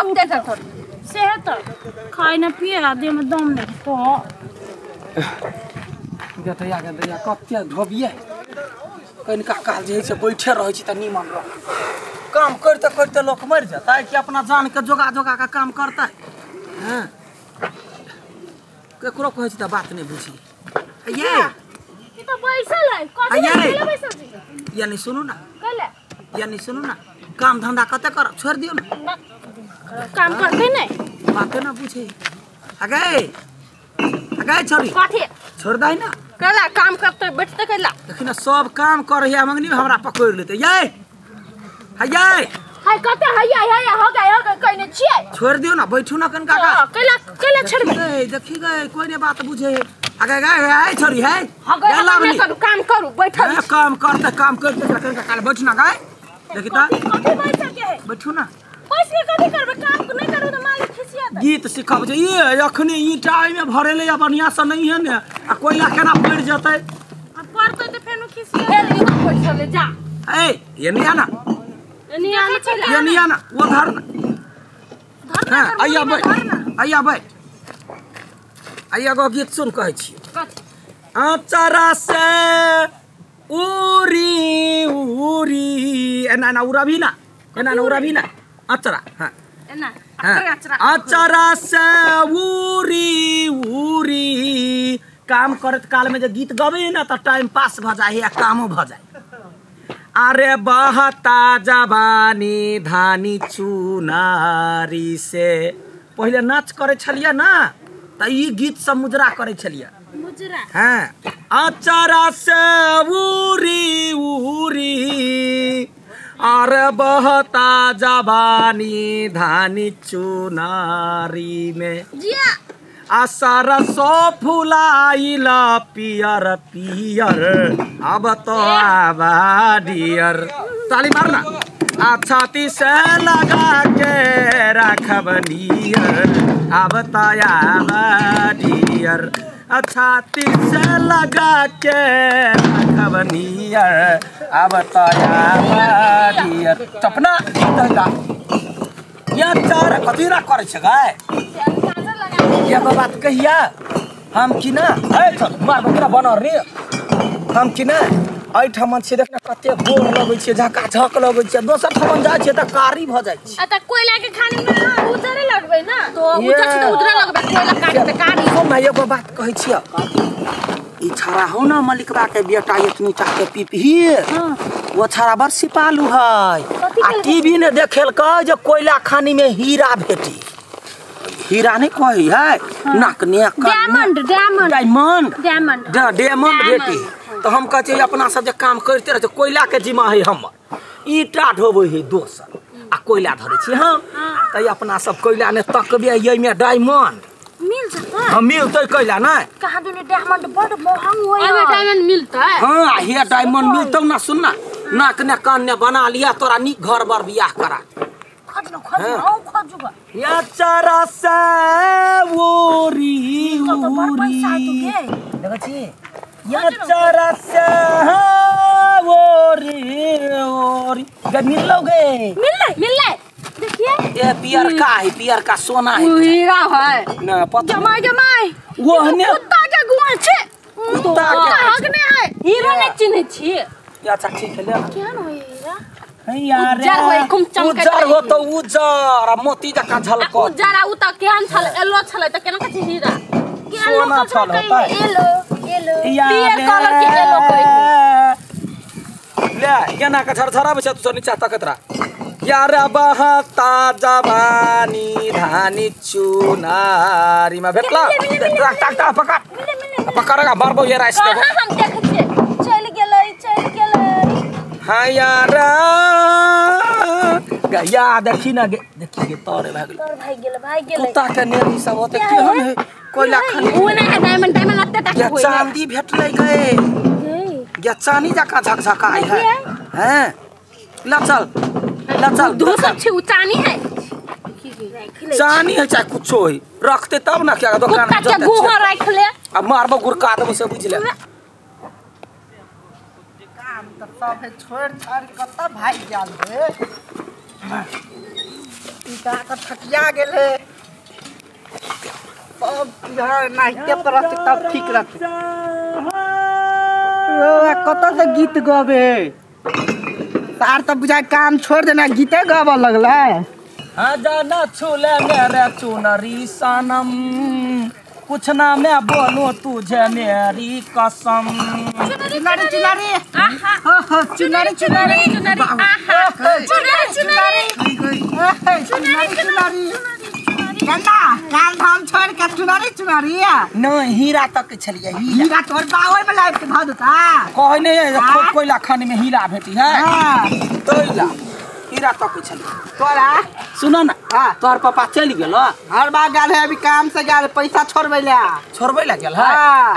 ठोकते छ थोड़ से है त खाइ न पिए आ देह में दम नहीं तो गतैया गतैया कते धोबिए कनिका काल जे से बैठे रहै छी त नीमन रह काम करते करते लोक मर जतै कि अपना जान के जोगा जोगा के काम करतै। हां केकरो कहै छी त बात नहीं बुझी। ये ई त बैसल है कथि ले बैसल छी यानी सुनू ना कहले यानी सुनू ना काम धंधा कते कर छोड़ दियो ना काम करते नहीं बात ना पूछे अगे अगे छोरी कथि छोड़ दई ना कहला काम करते बैठते कहला देखि ना सब काम करैया मंगनी में हमरा पकड़ लेते। ये हये हाय कते हये हये हो गए कहने छियै छोड़ दियो ना बैठू ना कनका का कहला कहला छोड़ दे देखी गए कोई ने बात बुझे अगे गए छोरी है हो गए नहीं करू काम करू बैठल काम करते कनका काल बैठ ना गए देखी त कथि बैठ के है बैठू ना पैसे के कथि करबे काम नहीं करू त मालिक खिसिया दे गीत सिखब जे ये अखनी ईटा में भरेले या बढ़िया से नहीं है ने आ कोयला केना पड़ जतै आ पड़तै त फेनु खिसिया फेर ई बैठल जा ए ये नहीं आना ये नहीं आना ये नहीं आना वो धर ना धर ना आइया बैठ आइया बैठ आइया गो गीत सुन कहै छी आचरा से उरी उरी एना एना उड़बी ना एना एना उड़बी ना अचरा। हां एना अचरा अचरा से उरी उरी काम करत काल में जे गीत गबे ना त टाइम पास भ जाए या कामो भ जाए। अरे बहता जवानी धानी चुनारी से पहले नाच करे छलिया ना त ई गीत सब मुजरा करे छलिया मुजरा। हां अचरा से उरी उरी अरे बहता जवानी धानी चुनारी में जिया आ सरसो फुलाइल पियर पियर अब तो आबा डियर ताली मारना आ छाती से लगा के राखब नियर अब तो आबा डियर आ छाती से लगा के राखब नियर अब तो आबा डियर चपना या चार कथी ना करै छै गाय एगो बात कहिया हम कि ना है चल मार बकरा बनर रे हम कि ना एहिठाम छियै देख ना कते गोर लगै छै झकाझक लगै छै दोसर ठाम जाइ छियै त कारी भ जाइ छै आ त कोयला के खाने में उजरे लगबै ना तो उजर छै त उजरे लगबै कोयला काट त कारी। सुन ना एगो बात कहै छियै ई छड़ा हो ना मलिकबा के बेटा एतनी टा के पीपही वो छड़ा बड़ सिपालू है आ टीवी ने देखेलकै जे कोयला खानी में हीरा भेटी हीरा नहीं कही है नाक ने diamond diamond diamond diamond diamond भेटी तो हम कहै छियै अपना सब जे काम करते रह कोयला के जिम्मा है हमर ईटा ढोबै है दोसर आ कोयला धरै छी हम त अपना सब कोयला ने तकबे एहिमे डायमंड मिल जतै। हम मिलतै कोयला नै कहाँ दुने डायमंड बड़ महंग होय एमे डायमंड मिलतै। हां हे डायमंड मिलतौ ना सुन ना नाक ने कान ने बना लिया तोरा नीक घर बर बियाह करा खोजनो खोजनो औ खोजुगा या चरा से ओरी तो बड़ पैसा है तो के देखै छी या चरा से ओरी ओरी गे मिललौ गे मिललै मिललै देखिए ये पियर का है पियर का सोना है हीरा है ना पता जमाई जमाई वो हने कुत्ता के गुआ छै कुत्ता के हकने है हीरा नै चिन्है छी। अच्छा ठीक है ले केहन होय हीरा यार उज्जर होय खूब चमकै उज्जर हो तो उज्जर आ मोती जकाँ झलकत उज्जर आ उ त केहन छल एलो छलै त केना कहै हीरा सोना छल होतै एलो एलो पियर कलर के एलो कहै ले केना के झरझराबै छै तू सब नीचा तकत रह यार बहता जवानी धानी चुनारी में भेटला टाक टाक टाक पकड़ पकड़ गा मारबो ये राइस देबो कहाँ हम देखै छियै चलि गेलै चलि गेलै। हाँ यार गया देखी ना गे देखी गे तोरे भाग गेल तोर भाग गेल भाग गेल कुत्ता के नेरी सब होते केहन है कोयला खानी उ नै डायमंड डायमंड अत्ते तक या होय चांदी भेटलै गे या चांदी जकाँ झकझकाइ है हैं ला चल ला चल दोसर छै उ चानी है चानी है चाहे कुछो है रखते तब ना क्या दुकान कुत्ता के गुहा राख ले अब मारबो गुरका देबो से बुझ ले काम त सब है छोड़ छाड़ कत भाग गेल रे। का थकिया गेल है सब नाहिते पर रहते तब ठीक रहते। कत से गीत गबे तार तब बुझाए काम छोड़ देना गीते गावे लगलै। जाना छूले मेरे चुनरी सनम कुछ ना मैं बोलूं तुझे मेरी कसम। चुनरी चुनरी आहा चुनरी चुनरी चुनरी आहा चुनरी चुनरी चुनरी चुनरी गंदा काम धाम छोड़ के चुनरी चुनरी नहीं हीरा तक छलिए हीरा तोर बावे में लाइफ के भ देता कहै नहीं है कोयला खाने में हीरा भेटी है तोइला हीरा तक छलिए तोरा। सुन ना तोहर पापा चल गेल हर बार गेल है अभी काम से गेल पैसा छोड़बै ला गेल है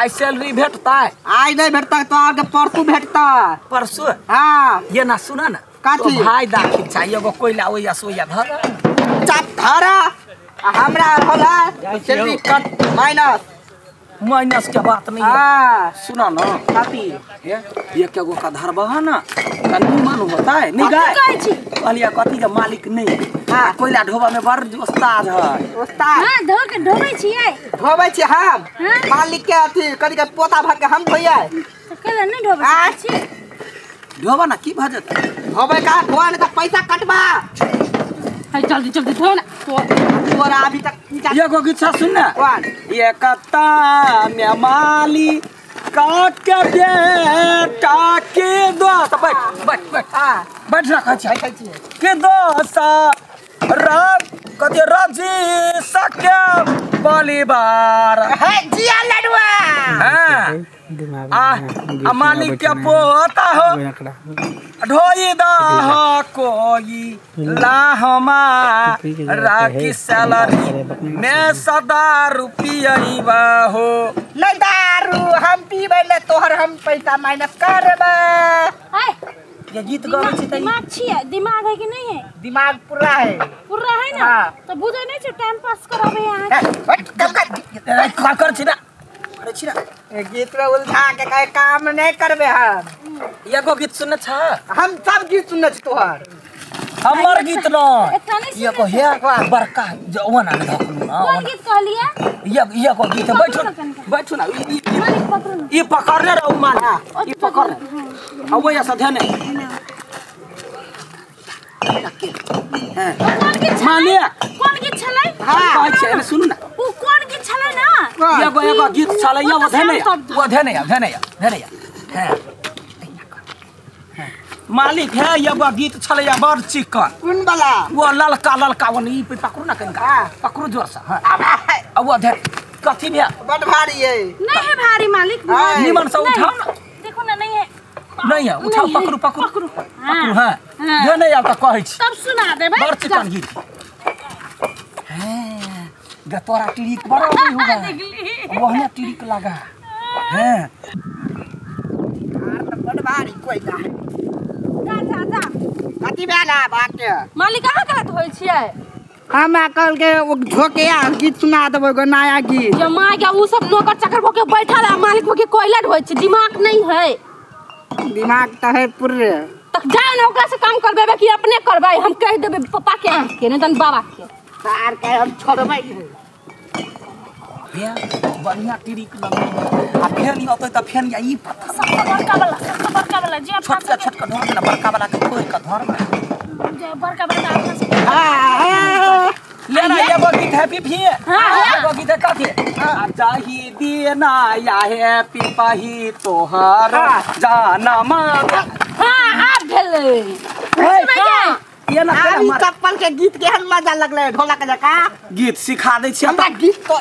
आइ सैलरी भेटतै आइ नहीं भेटतै तोहर के परसू भेटतै परसू। हां ये ना सुन ना काथी भाई दाखिल चाहिए एगो कोयला ओइया सोइया धर चाप धरा हमरा होला सैलरी कट माइनस माइनस के बात नहीं है। सुना ना काथी ये एक एगो का धरबह ना तनी मन होता है नहीं गाय कहलिया कथी के मालिक नहीं हां कोयला ढोबा में बड़ उस्ताद है उस्ताद हां धो के ढोबै छियै ढोबै छी हम मालिक के अथी कथी के पोता भर के हम ढोइयै त केला नहीं ढोबै छी ढोबा ना की भ जेतै ढोबै का ढोआ ने त पैसा कटबा है जल्दी जल्दी धो ना तोरा अभी तक एगो गीत सुन ना कौन ये कत्ता में माली काट के बेटा के दो तो बैठ बैठ बैठ हां बैठ रखा छै के दोसा राम कथी राजी सके परिवार है जिया लडुआ। हां आ मालिक के पोता हो ढोई दा हो कोई लाहमा राखी सैलरी में सदा रुपया हो नहीं दारू हम पीबै ले तोहर हम पैसा माइनस करबै। ये गीत गाबै छी त दिमाग छियै दिमाग है कि नहीं है दिमाग पूरा है पूरा है ना तो बुझै नहीं छै टाइम पास कराबे यहां कर कर छी ना अरे छी ना गीत में उलझा के कहे काम नहीं करबे हम। एगो गीत सुनने छ हम सब गीत सुनने छी तोहर हमर गीत न एगो हे बड़का जवान आने धकलू ना कोन गीत कहलिए ये एगो गीत बैठो बैठो ना ई पकड़ने रहू माल ई पकड़ आ ओया से ध्यान मालिक कोन गीत छलै हां कहै छै सुनू ना उ कोन गीत छलै ना एगो एगो गीत छलै वो ध्यान वो ध्यान ध्यान ध्यान हां मालिक है एगो गीत छलै बड़ चिकन कोन वाला वो ललका ललका वो ई पे पकड़ू ना कनिका पकड़ू जोर से हां आ वो ध्यान कथी भे बड़ भारी है नहीं है भारी मालिक निमन से उठाओ ना देखो ना नहीं है नहीं है उठाओ पकड़ू पकड़ू पकड़ू हां ध्यान नहीं आव त कहै छी तब सुना देबै बड़ चिकन गीत हैं गे तोरा टिरिक बड़ा नहीं होगा वहने टिरिक लगा हैं यार त बड़ भारी कोइला है जा जा जा कथी भेला बात मालिक कहां गलत होय छियै हम कल के झोके आ गीत सुना देबै एगो नया गीत ये मां के उ सब नौकर चाकर भके बैठल है मालिक भके कोयला ढोय छै दिमाग नहीं है दिमाग त है पूरे तक जाए ना ओकरा से काम करबेबे कि अपने करबै हम कह देबै पापा के आंख के नहीं तन बाबा के तार के हम छोड़बै नहीं हे बढ़िया टिरिक लगे आ फेन अतै त फेन या ई पता सबसे बड़का वाला सबसे बड़का वाला जे छोटका छोटका धर ना बड़का वाला के तोड़ के धर जे बड़का बड़का अपना से हां ले ना एगो गीत हैप्पी भी एगो गीत कथी आ जाही देना या हैप्पी पाही तोहर जाना मा हां आब भेलै ये ना आबी चप्पल के गीत के हम मजा लगले ढोलक जका गीत सिखा दै छी हमरा गीत तो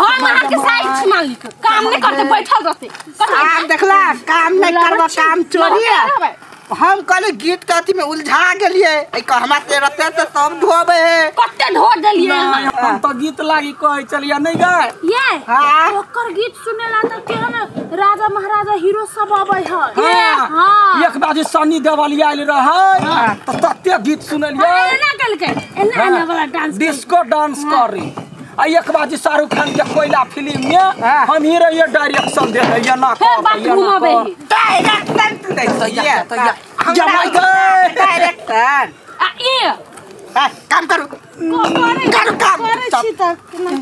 हम अहाँ के साइड छी मालिक काम नहीं करते बैठल रहते काम देखला काम नहीं करबा काम चोरी है हम कहले गीत के अथी में उलझा गेलिए ए हमरा से रहते से सब ढोबे है कते ढो देलिए हम तो गीत लागी कहै चलिया नहीं गाय ये हां ओकर गीत सुनेला त केहन राजा महाराजा हीरो सब आबै है हां एक बाजी सनी देओल आयल रहै त तते गीत सुनलियै एना केलकै एना एना वाला डांस डिस्को डांस करी आ एक बाजी शाहरुख खान के कोयला फिल्म में हम ही रहिए डायरेक्शन दे रहिए ना कर बात घुमाबे डायरेक्शन तू दै जमाई गए डायरेक्शन आ ई हां काम करू करू काम करै छी त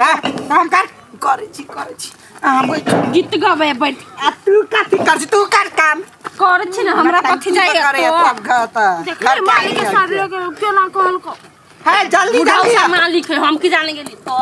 हां काम कर करै छी अहाँ बैठ गीत गाबै बैठ आ तू कथी कर छी तू कर काम करै छी ना हमरा कथी जाय करे तब घर त देखले मालिक के साथ लगे केना कहलको है जल्दी बुढ़ाऊ जल्दी मालिक है हम की जाने गेली तो।